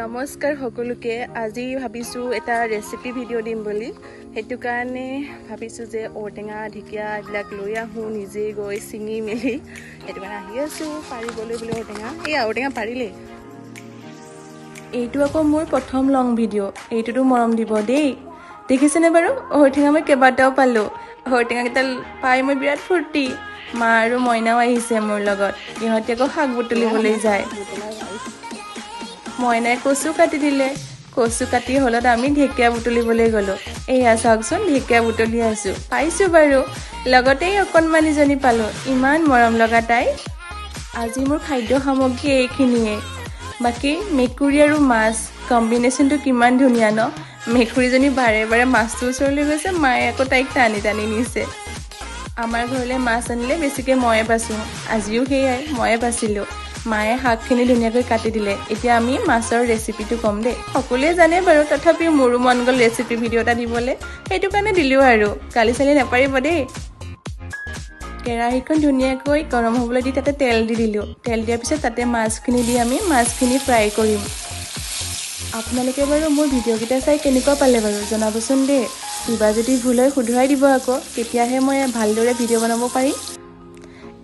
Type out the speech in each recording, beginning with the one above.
নমস্কাৰ সকলোকে। আজি ভাবিছোঁ এটা ৰেচিপি ভিডিঅ' দিম বুলি। সেইটো কাৰণে ভাবিছোঁ যে ঔটেঙা, ঢেকীয়া এইবিলাক লৈ আহোঁ নিজে গৈ ছিঙি মেলি। সেইটো কাৰণে আহি আছোঁ পাৰিবলৈ বুলি ঔটেঙা। এই ঔটেঙা পাৰিলেই। এইটো আকৌ মোৰ প্ৰথম লং ভিডিঅ', এইটোতো মৰম দিব দেই। দেখিছেনে বাৰু, ঔটেঙা মই কেইবাটাও পালোঁ। ঔটেঙাকেইটা পাই মই বিৰাট ফূৰ্তি। মা আৰু মইনাও আহিছে মোৰ লগত। ইহঁতে আকৌ শাক বুটলিবলৈ যায়। মইনাই কচু কাটি দিলে। কচু কাটি হ'লত আমি ঢেকীয়া বুটলিবলৈ গ'লোঁ। এয়া চাওকচোন, ঢেকীয়া বুটলি আছোঁ। পাইছোঁ বাৰু, লগতে অকণমানিজনী পালোঁ, ইমান মৰম লগা তাই। আজি মোৰ খাদ্য সামগ্ৰী এইখিনিয়ে। বাকী মেকুৰী আৰু মাছ কম্বিনেশ্যনটো কিমান ধুনীয়া ন। মেকুৰীজনী বাৰে বাৰে মাছটোৰ ওচৰলৈ গৈছে, মায়ে আকৌ তাইক টানি টানি নিছে। আমাৰ ঘৰলৈ মাছ আনিলে বেছিকৈ ময়ে বাচোঁ। আজিও সেয়াই, ময়ে বাচিলোঁ। মায়ে শাকখিনি ধুনীয়াকৈ কাটি দিলে। এতিয়া আমি মাছৰ ৰেচিপিটো ক'ম দেই। সকলোৱে জানে বাৰু, তথাপিও মোৰো মন গ'ল ৰেচিপি ভিডিঅ' এটা দিবলৈ, সেইটো কাৰণে দিলোঁ আৰু। গালি চালি নাপাৰিব দেই। কেৰাহীখন ধুনীয়াকৈ গৰম হ'বলৈ দি তাতে তেল দি দিলোঁ। তেল দিয়াৰ পিছত তাতে মাছখিনি দি আমি মাছখিনি ফ্ৰাই কৰিম। আপোনালোকে বাৰু মোৰ ভিডিঅ'কেইটা চাই কেনেকুৱা পালে বাৰু জনাবচোন দেই। কিবা যদি ভুল হয় শুধৰাই দিব আকৌ, তেতিয়াহে মই ভালদৰে ভিডিঅ' বনাব পাৰিম।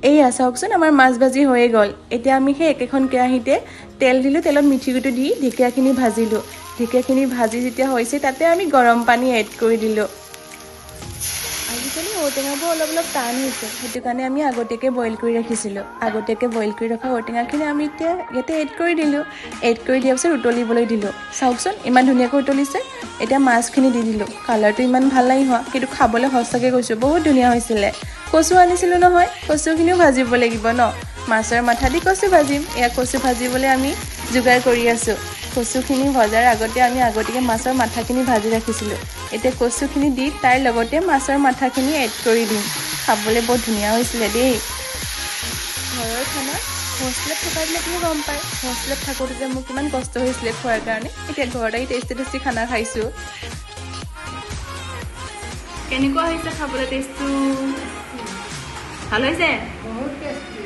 এইয়া চাওকচোন, আমাৰ মাছ ভাজি হৈয়ে গ'ল। এতিয়া আমি সেই একেখন কেৰাহীতে তেল দিলোঁ। তেলত মিঠি গুটি দি ঢেকীয়াখিনি ভাজিলোঁ। ঢেকীয়াখিনি ভাজি যেতিয়া হৈছে, তাতে আমি গৰম পানী এড কৰি দিলোঁ। আজিকালি ঔটেঙাবোৰ অলপ অলপ টান হৈছে, সেইটো কাৰণে আমি আগতীয়াকৈ বইল কৰি ৰাখিছিলোঁ। আগতীয়াকৈ বইল কৰি ৰখা ঔটেঙাখিনি আমি এতিয়া ইয়াতে এড কৰি দিলোঁ। এড কৰি দিয়াৰ পিছত উতলিবলৈ দিলোঁ। চাওকচোন, ইমান ধুনীয়াকৈ উতলিছে। এতিয়া মাছখিনি দি দিলোঁ। কালাৰটো ইমান ভাল নাই হোৱা, কিন্তু খাবলৈ সঁচাকৈ কৈছোঁ, বহুত ধুনীয়া হৈছিলে। কচু আনিছিলোঁ নহয়, কচুখিনিও ভাজিব লাগিব ন। মাছৰ মাথা দি কচু ভাজিম। এয়া কচু ভাজিবলৈ আমি যোগাৰ কৰি আছোঁ। কচুখিনি ভজাৰ আগতে আমি আগতীয়াকৈ মাছৰ মাথাখিনি ভাজি ৰাখিছিলোঁ। এতিয়া কচুখিনি দি তাৰ লগতে মাছৰ মাথাখিনি এড কৰি দিম। খাবলৈ বৰ ধুনীয়া হৈছিলে দেই। ঘৰৰ খানা হোষ্টেলত থকাবিলাকেহে গম পায়। হোষ্টেলত থাকোঁতে যে মোৰ কিমান কষ্ট হৈছিলে খোৱাৰ কাৰণে। এতিয়া ঘৰত আহি টেষ্টি টেষ্টি খানা খাইছোঁ। কেনেকুৱা হৈছে খাবলৈ? টেষ্টটো ভাল হৈছে? বহুত টেষ্টি।